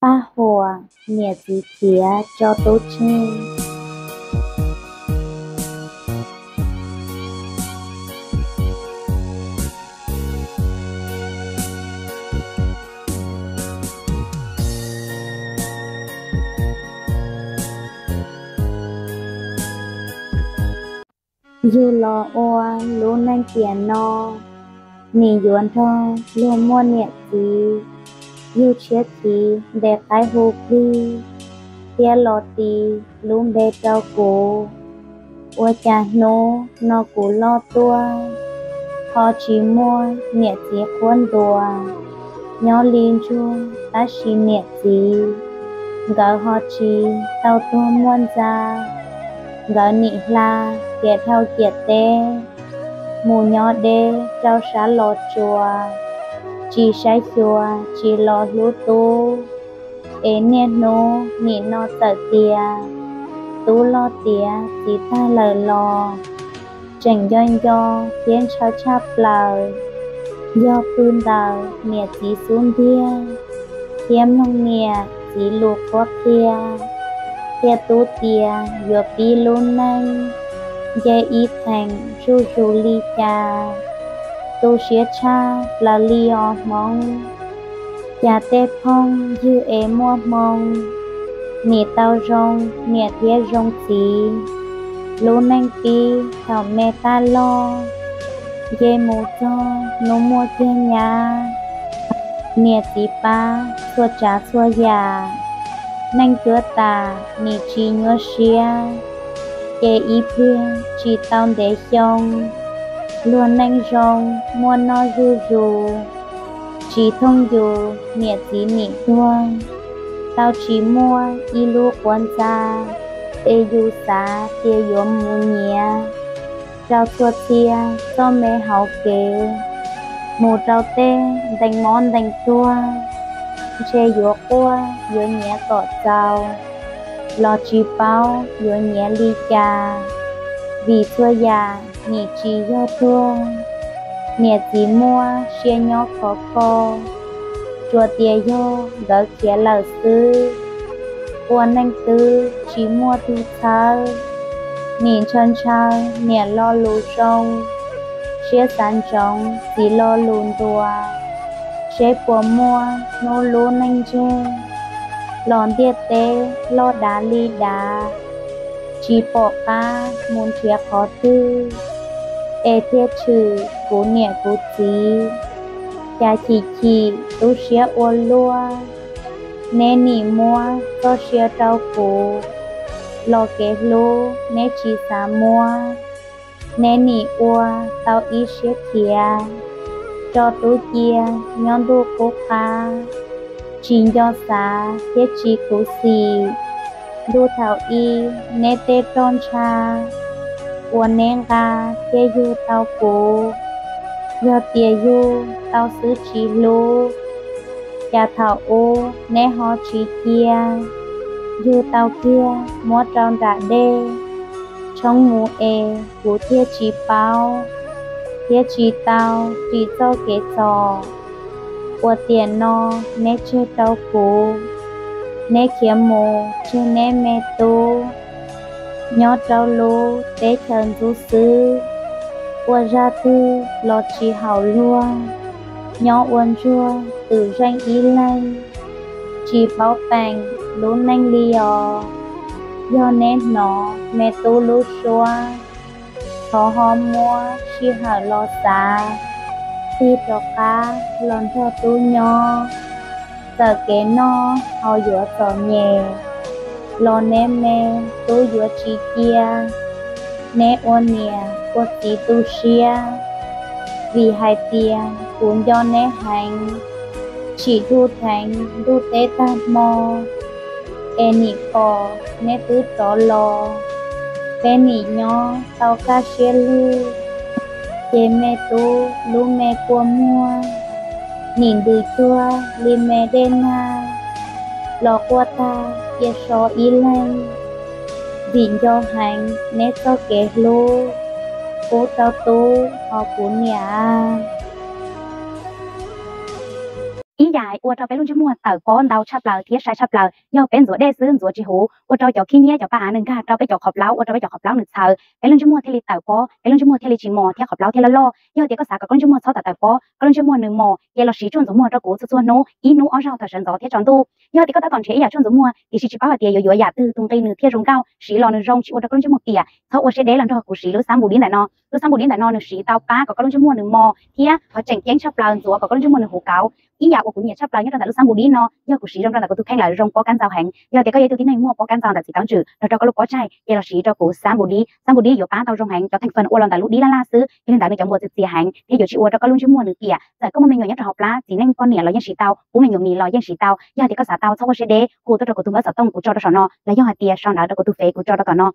Paj huam niam txiv khiav tso tub txib. Yug los ua lub neej tiam no, nim yuav nrog luag muaj niam txiv, yug tshiab txiv ntes qaib hu plig, thiab los tis lub npe rau kuv. Ua cas hnub no kuv loj tuaj, ho tsis muaj niam txiv qhuab ntuas, nyob li ntsuag tab sis niam txiv, nkawd ho tsis tau tuag muaj ntxa. Nkawd nim hla ciam dhau ciam teb, mus nyob deb rau sab Los Tsuas, tsis saib xyuas tsis los hlub tub. Es niaj hnub nim no txawm tias tub loj tiav txiv tag lawm los, tseem nco nco thiab ntshaw tshaj plaws. Yog pw ntawm niam txiv xub ntiag, thiab mloog niam txiv lus qhuab qhia, thiaj tub tias yuav pib lub neej, nce ib theem zuj zus li cas. Tu siab tshaj plaws li os Hmoob, cas tej phooj ywg es muaj hmoo, nim tau zoo niam thiab zoo txiv. Lub neej pib thaum me tab loj, nce mus txog hnub muaj kiag nyab. Niam txiv pab txhua tsav txhua yam, neej cuab tas nim tsis nyuaj siab, ces ib pliag tsis tau ntev xyoo, luag neej zoo muaj noj zuj zus. Tsis thooj yus niam txiv nim tuag, tau tsis muaj ib lub quav ntxa, es yus xav tias yuav mus nyiav rau txhua txhia txoj me hauv kev, mus rau tej ntees mob ntees tuag, ntshe yuav quaj yuav nyiav kom txaus, los tsis paub yuav nyiav li cas, vim txhua yam nim tsis yog tuag. Niam txiv muaj sia nyob khov kho, tsuas tias yog nkawd khiav lawm xwb. Ua neej twb tsis muaj tug txhawb, nim ntshaw ntshaw niam lo lus zoo, siab xav ntsoov txiv lo lus ntuas, seb puas muaj hnub lub neej ntseg los ntiaj teb loj dav li dav, tsis pom qab mus nrhiav qhov twg, es thiaj tshwm kuv niam kuv txiv, cas chim chim tu siab ua luaj. Neb nim muab txoj sia rau kuv, los kev hlub neb tsis xav muab. Neb nim ua tau ib siab khiav, tso tub cia nyob ntuj qub qab, tsis nco xav thiab tsis khuv xim. Ntuj thaum ub neb tej roj ntsha, uas neb nqa thiaj yug tau kuv. Yog tias yug tau xwb tsis hlub, cas thaum ub neb ho tsis cia, yug tau kiag muab rau nram dej, tshoob mus es kuv thiaj tsis paub, thiab tsis tau ris txoj kev txom uas tiam no neb tseg rau kuv. Neb khiav mus tseg neb me tub, nyob rau lub teb chaws ntxub xwb, ua zaj twg los tsis haum luag, nyob ua ntsuag twm zeej ib leeg, tsis paub peem lub neej li os. Yog neb hnov me tub lub suab, thov ho muab sij hawm los xav, tig rov qab los nrog tub nyob. Txawm kev noj haus yuav txom nyem, los neb me tub yuav tsis cia. Neb ua niam ua txiv tu siab, vim hais tias kuv nco neb heev. Tsim dhuj theev ntuj teb tag hmo, es nim pom neb twb rov los. Peb nim nyob tau kaj siab lug, ces me tub lub me kua muag, nim ntws cuag li me dej nag, los quaj tag cia so ib leeg. Vim nco heev neb txoj kev hlub, pub rau tub hos kuv niam. Ib yam ua rau peb lub ntsej muag tawm pob ntau tshaj plaws thiab sai tshaj plaws yog peb ntxuav dej xwb ntxuav tsis huv, ua rau cov khib nyiab cov paj av nws nkag rau peb cov qhov plaub, ua rau peb cov qhov plaub nws txhaws, peb lub ntsej muag thiaj li tawm pob, peb lub ntsej muag thiaj li tsis mos thiab qhov plaub thiaj loj loj. Yog tias koj xav kom koj lub ntsej muag txhob tawm tawm pob, koj lub ntsej muag nws mos, cia li los siv tshuaj ntxuav muag rau kuv txhua txhua hnub, ib hnub ob zaug thaum sawv ntxov thiab tsaus ntuj. Yog tias koj tab tom nrhiav ib yam tshuaj ntxuav muag tiam sis tsis paub hais tias yuav yuav yam twg tus nqi nws thiaj zoo nkauj, siv los nws zoo tsis ua rau koj lub ntsej muag piam, txhob ua siab deb los nrog kuv siv lub xab npum dib ntawm no. Lub xab npum dib ntawm no nws siv tau pab kom koj lub ntsej muag nws mos thiab qhov tseem ceeb tshaj plaws ntxuav kom koj lub ntsej muag nws huv kauv. Ib yam uas kuv nyiam tshaj plaws nyob rau ntawm lub xab npum dib no yog kuv siv zoo rau ntawm kuv tus kheej lawm, zoo pob kab ntxaug heev. Yog tias koj yog ib tug tib neeg muaj pob kab ntxaug ntawm txiv taub ntswm los rau koj lub pob tsaig, cia li los siv rau kuv xab npum dib. Xab npum dib yuav pab tau zoo heev, cov theem fawm ua los ntawm lub dib laj laj xwb, yog li ntawd nws cov npuas txias txias heev thiab yuav tsis ua rau koj lub ntsej muag nws piam. Txawm koj muaj me nyuam nyob rau hauv plab, txiv neej poj niam los yeej siv tau, pub me nyuam mis los yeej siv tau. Yog hais tias koj xav tau txhob ua siab deb, hu tuaj rau kuv tus npawb xov tooj kuv tso rau saum no, los yog hais tias sau ntawv rau kuv tus fev kuv tso rau tom no.